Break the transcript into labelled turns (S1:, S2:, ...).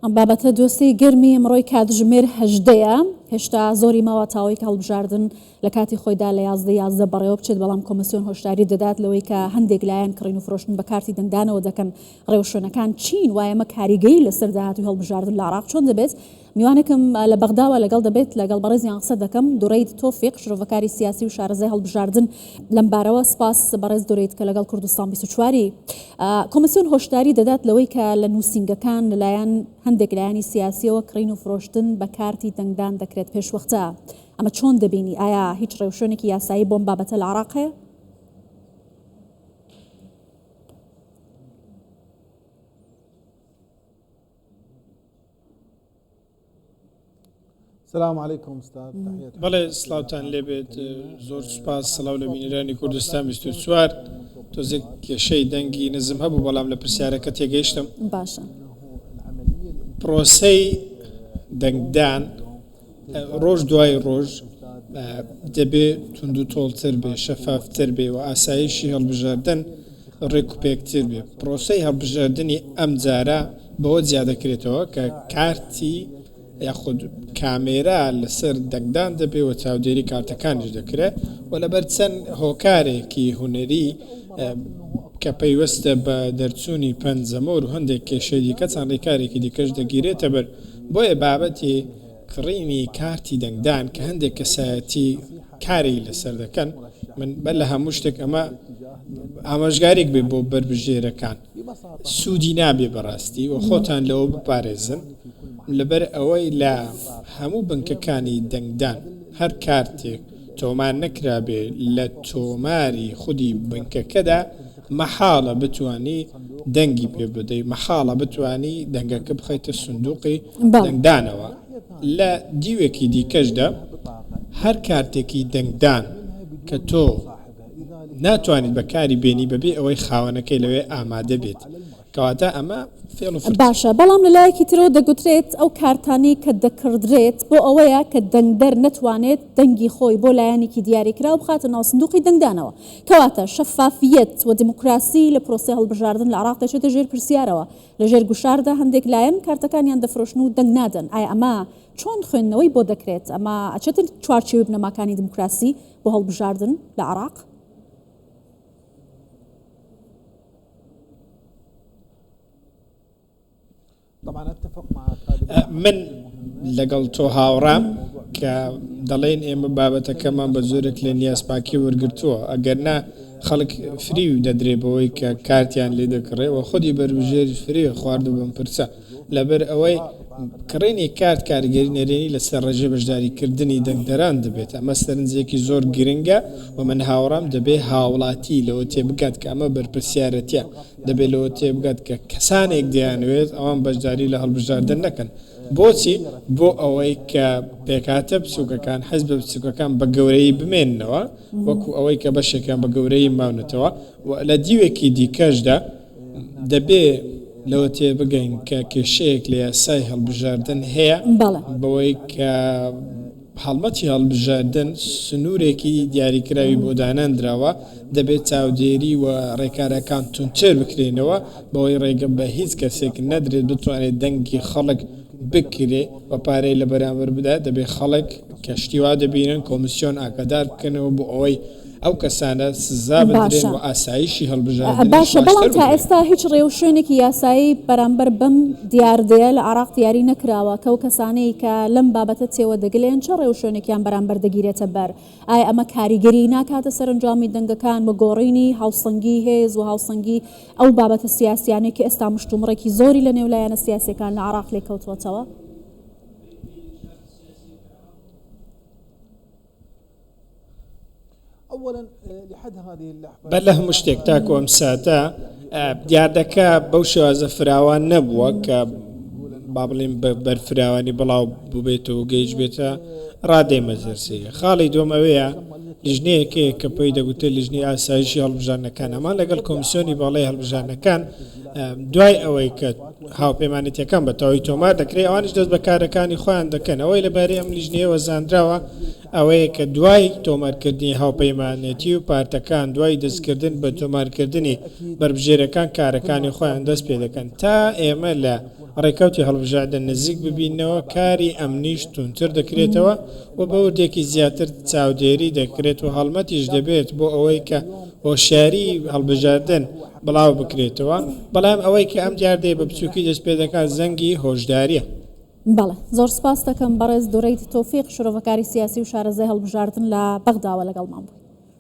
S1: ئەم بابەتە دۆسێی گەرمی ئەمڕۆی کاتژمێر هەژدەیە، هێشتا زۆری ماوە تاوەی کە هەڵبژاردن لە کاتی خۆیدا لە 11 11 بەڕێوە بچێت، بەڵام کۆمسیۆن هۆشداری دەدات لەوەی کە هەندێک لایەن کڕین و فرۆشتن بە کارتی دەنگدانەوە دەکەن، ڕێوشوێنەکان چین؟ وایە ئەمە کاریگەری لەسەر داهاتووی هەڵبژاردن لە عێراق چۆن دەبێت؟ میوانێکم لە بەغداوە لەگەڵ دەبێت، لەگەڵ بەڕێزیان قسە دەکەم، دورەید تۆفیق، شرۆڤەکاری سیاسی و شارەزای هەڵبژاردن لەمبارەوە. سپاس بەڕێز دورەید کە لەگەڵ کوردستان 24 ی. کۆمیسیۆن هۆشداری دەدات لەوەی کە لە نووسینگەکان لەلایەن هەندێک لایەنی سیاسییەوە کڕین و فرۆشتن بە کارتی دەنگدان دەکرێت پێشوەختە، ئەمە چۆن دەبینی؟ ئایا هیچ ڕێوشوێنێکی یاسایی بۆم بابەتە لە عێراق هەیە؟
S2: بەڵێ سڵاوتان لێبێت زۆر سوپاس سڵاو لە بینەرانی کوردستان 24 تۆزێک کێشەی دەنگی نزم هەبوو بەڵام لە پرسیارەکە تێگەیشتم
S1: باشە
S2: پرۆسەی دەنگدان ڕۆژ دوای ڕۆژ دەبێ توندوتۆڵتر بێ، شەفافتر بێ و ئاسایشی هەڵبژاردن ڕێکوپێکتر بێ. پرۆسەی هەڵبژاردنی ئەمجارە بەوە جیا دەکرێتەوە کە کارتی یاخود کامێرا لەسەر دەنگدان دەبێ و چاودێری کارتەکانیش دەکرێ و لەبەر چەند هۆکارێکی هونەری کە پەیوەستە بە دەرچوونی پەنجەمۆر و هەندێک کێشەی دیکە چەند ڕێکارێکی دیکەش دەگیرێتەبەر. بۆیە بابەتی کڕینی کارتی دەنگدان کە هەندێک کەسایەتی کاری لەسەر دەکەن، من بەر لە هەموو شتێک ئەمە ئامۆژگاریک بێ بۆ بەربژێرەکان سوودی نابێ بەڕاستی و خۆتان لەوە بپارێزن لەبەر ئەوەی لە هەموو بنکەکانی دەنگدان هەر کارتێک تۆمار نەکرابێ لە تۆماری خودی بنکەکەدا مەحاڵە بتوانی دەنگی پێ بدەی، مەحاڵە بتوانی دەنگەکە بخەیتە سندوقی دەنگدانەوە. لە دیوێکی دیکەشدا هەر کارتێکی دەنگدان کە تۆ ناتوانیت بەکاری بێنی بەبێ ئەوەی خاوەنەکەی لەوێ ئامادە بێت، کەواتە ئەمە فێڵ و فرتە.
S1: باشە، بەڵام لە لایەکی ترەوە دەگوترێت ئەو کارتانەی کە دەکڕدرێت بۆ ئەوەیە کە دەنگدەر نەتوانێت دەنگی خۆی بۆ لایەنێکی دیاریکراو بخاتە ناو سندوقی دەنگدانەوە. کەواتە شەفافیەت و دیموکراسی لە پرۆسەی هەڵبژاردن لە عێراق دەچێتە ژێر پرسیارەوە. لە ژێر گوشاردا هەندێک لایەن کارتەکانیان دەفرۆشن و دەنگ نادەن. ئایا ئەمە چۆن خوێندنەوەی بۆ دەکرێت؟ ئەمە ئەچێتە چوارچێوەی بنەماکانی دیموکراسی بۆ هەڵبژاردن لە عێراق؟
S2: من لەگەڵ تۆ هاوڕام کە دەڵێن ئێمە بابەتەکەمان بە زۆرێک لە نیازپاکی وەرگرتووە ئەگەر نا خەڵک فریو دەدرێ بەوەی کە کارتیان لێ دەکڕێ و خودی بەربژێریش فریوی خواردوو بەم پرسە لەبەر ئەوەی کڕینی کارت کاریگەری نەرێنی لەسەر ڕێژەی بەشداریکردنی دەنگدەران دەبێت، ئەمە سەرنجێکی زۆر گرنگە و من هاوڕام، دەبێ هاوڵاتی لەوە تێبگات کە ئەمە بەرپرسیارەتیە، دەبێ لەوە تێبگات کە کەسانێک دەیانەوێت ئەوان بەشداری لە هەڵبژاردن نەکەن، بۆچی؟ بۆ ئەوەی کە پێکهاتە بچووکەکان، حزبە بچووکەکان بە گەورەیی بمێننەوە، وەکو ئەوەی کە بەشێکیان بە گەورەیی ماونەتەوە و لە دیوێکی دیکەشدا، دەبێ لەوە تێبگەین کە کێشەیەک لە یاسای هەڵبژاردن هەیە بەوەی کە هەڵمەتی هەڵبژاردن سنوورێکی دیاریکراوی بۆ دانەندراوە، دەبێت چاودێری و ڕێکارەکان توندتر بکرێنەوە بەوەی ڕێگە بە هیچ کەسێک نەدرێت بتوانێت دەنگی خەڵک بکرێ و پارەی لە بەرامبەر بدات، دەبێت خەڵک کە شتی وا دەبینن کۆمیسیۆن ئاگادار بکەنەوە بۆ ئەوەی ئەو کەسانە سزا بدرێن
S1: باشە
S2: و ئاسایشی هەڵبژاردنیش
S1: باشە بەڵام
S2: باشتر
S1: تا
S2: بکرێت.
S1: ئێستا هیچ ڕێوشوێنێکی یاسایی بەرامبەر بەم دیاردەیە لە عێراق دیاری نەکراوە کە ئەو کەسانەی کە لەم بابەتە تێوەدەگلێن چ ڕێوشوێنێکیان بەرامبەر دەگیرێتە بەر؟ ئایا ئەمە کاریگەری ناکاتە سەر ئەنجامی دەنگەکان و گۆڕینی هاوسەنگی هێز و هاوسەنگی ئەو بابەتە سیاسیانەی کە ئێستا مشتومڕێکی زۆری لە نێو لایەنە سیاسیەکان لە عێراق لێکەوتووەتەوە؟
S2: بەر لە هەموو شتێک تاکو ئەم ساتە دیاردەکە بەو شێوازە فراوان نەبووە کە با بڵێین بە بەرفراوانی بڵاو بووبێتەوە و گەیشتبێتە ڕادەی مەترسی. خاڵی دووەم ئەوەیە لیژنەیەک هەیە کە پێی دەگوترێت لیژنەی ئاسایشی هەڵبژاردنەکان، ئەمان لەگەڵ کۆمیسیۆنی باڵای هەڵبژاردنەکان دوای ئەوەی کە هاوپەیمانێتیەکان بە تەواوی تۆمار دەکرێت ئەوانیش دەست بە کارەکانی خۆیان دەکەن. ئەوەی لەبارەی ئەم لیژنەیەوە زانراوە ئەوەیە کە دوای تۆمارکردنی هاوپەیمانێتی و پارتەکان دوای دەستکردن بە تۆمارکردنی بەربژێرەکان کارەکانی خۆیان دەست پێدەکەن تا ئێمە لە. ڕێکەوتی هەڵبژاردن نزیک ببینەوە، کاری ئەمنیش توندتر دەکرێتەوە و بە وردێکی زیاتر چاودێری دەکرێت و هەڵمەتیش دەبێت بۆ ئەوەی کە هۆشیاری هەڵبژاردن بڵاو بکرێتەوە، بەڵام ئەوەی کە ئەم دیاردەیە بە بچووکی دەست پێدەکات زەنگی هۆشدارییە.
S1: بەڵێ زۆر سپاست دەکەم بەڕێز دورەید تۆفیق شرۆڤەکاری سیاسی و شارەزای هەڵبژاردن لە بەغداوە لەگەڵمان بووی.